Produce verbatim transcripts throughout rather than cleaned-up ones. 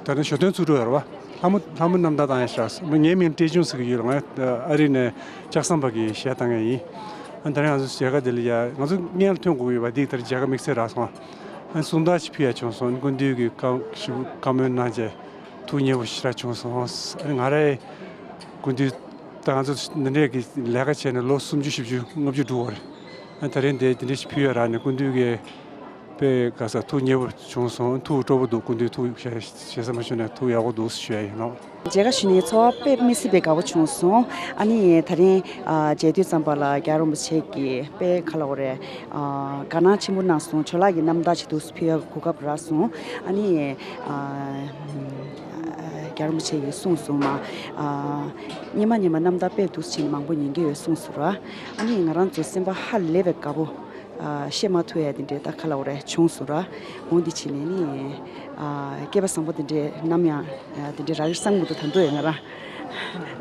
ད་ནི་ཞོ་སྟོན་ཚུགས་འགྲོ་ཡོད་རེད་བ། ལྷ་མོ་ལྷ་མོ་རྣམ་ཐར་བཏང་ཡ་ཞག་ངའི་མིང་ཏྲེ་ཆུང་ཟེར་གྱི་ཡོད་ལ། ང་ཨ་རི་ནས་ལྕགས་ཟམ་པ་གི་གཞས་བཏང་ཡ་ཡིན། ཨ་ད་རེས་ང་ཚོ་མཇལ་ཁ་དེ་ལ་ཡ་ང་ཚོ་སྔོན་ལ་ཐོན་དགོས་ཡོད་པ་འདི་ད་རེས་མཇལ་ཁ་དམིགས་བསལ་རག་སོང་། ཨ་གསུང་རྟགས་ཅིག་ཕུལ་ཡ་བྱུང་སོང་། སྐུ་མདུན་གྱིས་བཀའ་ཞིབ་བཀའ་མོལ་གནང་བྱས་ཐུགས་མཉེས་པོ་ཞེ་དྲག་བྱུང་སོང་། ཨ་ང་རའི་སྐུ་མདུན་ད་ང་ཚོ་འདི་འདྲས་ཀྱི་ལས་ཀ་བྱས་ནས་ལོ་སུམ་ཅུ་བཞི་བཅུ་ལྔ་བཅུ་འགྲོ་བ་རེད། ཨ་ད་རེས་འདི་འདི་འདྲས་ཞིག་ཕུལ་ཡ་རག་ནས་སྐུ་མདུན་གྱིས་དཔེ་ག་ས་ཐུགས་མཉེས་པོ་བྱུང་སོང་། ཐུགས་སྤྲོ་པོ་འདུག་སྐུ་མདུན་ཐུགས་ཞེ་ཞེ་ས་མ་ཞུ་ནས་ཐུགས་ཡག་པོ་འདུག་ཞུ་ཡ་ཡིན་ནོ། མཇལ་ཁ་ཞུ་ནས་ཚོར་བ་དཔེ་མི་སྲིད་པའི་དགའ་པོ་བྱུང་སོང་། ཨ་ནི་ད་རིང་ཨ་མཇལ་དུས་ཙམ་པ་ལ་རྒྱལ་བ་རིན་པོ་ཆེ་གིས་དཔེ་ག་ལབ་དགོས་རེད། ཨ་དགའ་སྣང་ཆེན་པོ་གནང་སོང་། ཇོ་ལགས་ཀྱི་རྣམ་ཐར་ཅིག་འདུག་སེ་ཕུལ་ཡག་གི་གོ་སྐབས་རག་སོང་། ཨ་ནི་ཨ་རྒྱལ་བ་རིན་པོ་ཆེ་གིས་གསུངས་སོང་མ། ཨ་སྙེ་མ་སྙེ་མ་རྣམ་ཐར་དཔེ་འདུག་སེ་བྱས་ནས་མང་པོ་ཉན་གྱི་ཡོད་གསུངས་སོང་ར། ཨ་ནི་ང་རང་ཚོ་སེམས་པ་ཧ་ལས་པའི་དགའ་པོ། ཨ་བཤད་མ་ཐུབ་ཡ་དེ་འདྲའི་ད་ག་ལབ་དགོས་རེད་བྱུང་སོང་ར། འོ་འདི་བྱས་ནས་ནི་ཨ་སྐལ་པ་བཟང་པོ་དེ་འདྲའི་ནམ་ཡང་ཨ་དེ་འདྲའི་རག་གི་བསམ་གྱི་མི་འདུག་ད་དུང་ཡང་ང་རང་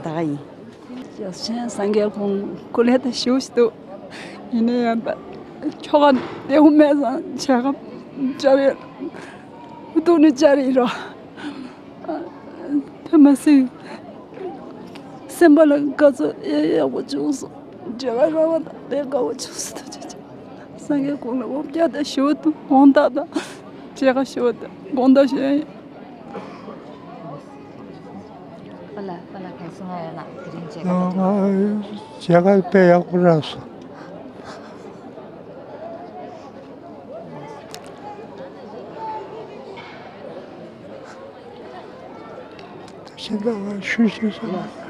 ད་ག་ཡིན། རྒྱལ་ཆེན་སངས་རྒྱས་ཁོང་སྐུ་ལས་ད་ཞེ་པོ་ཞིག་འདུག་ཡིན་ན་ཡང་ད་ཁྱོ་ག་བདེ་པོ་མེད་ཙང་བྱ་དགའ་སྦྱར་ཡོད། སྡུག་ནི་སྦྱར་ཡིན་རོ། དེ་མ་ཟད་སེམས་པ་ལ་དགའ་ཚོར་ཡག་པོ་བྱུང་སོང་། མཇལ་ཁ་རག་པ་དང་དཔེ་དགའ་པོ་བྱུང་སོང་། ད་ཅི་བྱ། སངས་རྒྱས་ཁོང་ལ་འོ་བརྒྱ་དང་ཞུ་བ་དང་དགོངས་དག་དང་། མཇལ་ཁ་ཞུ་བ་དང་དགོངས་དག་ཞུ་ཡ་ཡིན། པཱ་ལགས། པཱ་ལགས་ག་རེ་གསུང་ཡ་ཡོད་ན། དེ་རིང་མཇལ་ཁ་ང་དེ་ང་མཇལ་ཁ་དཔེ་ཡག་པོ་རག་སོང་། ད་ཤིན་ཏུ་ཞུ་ཞུ་ཞུ།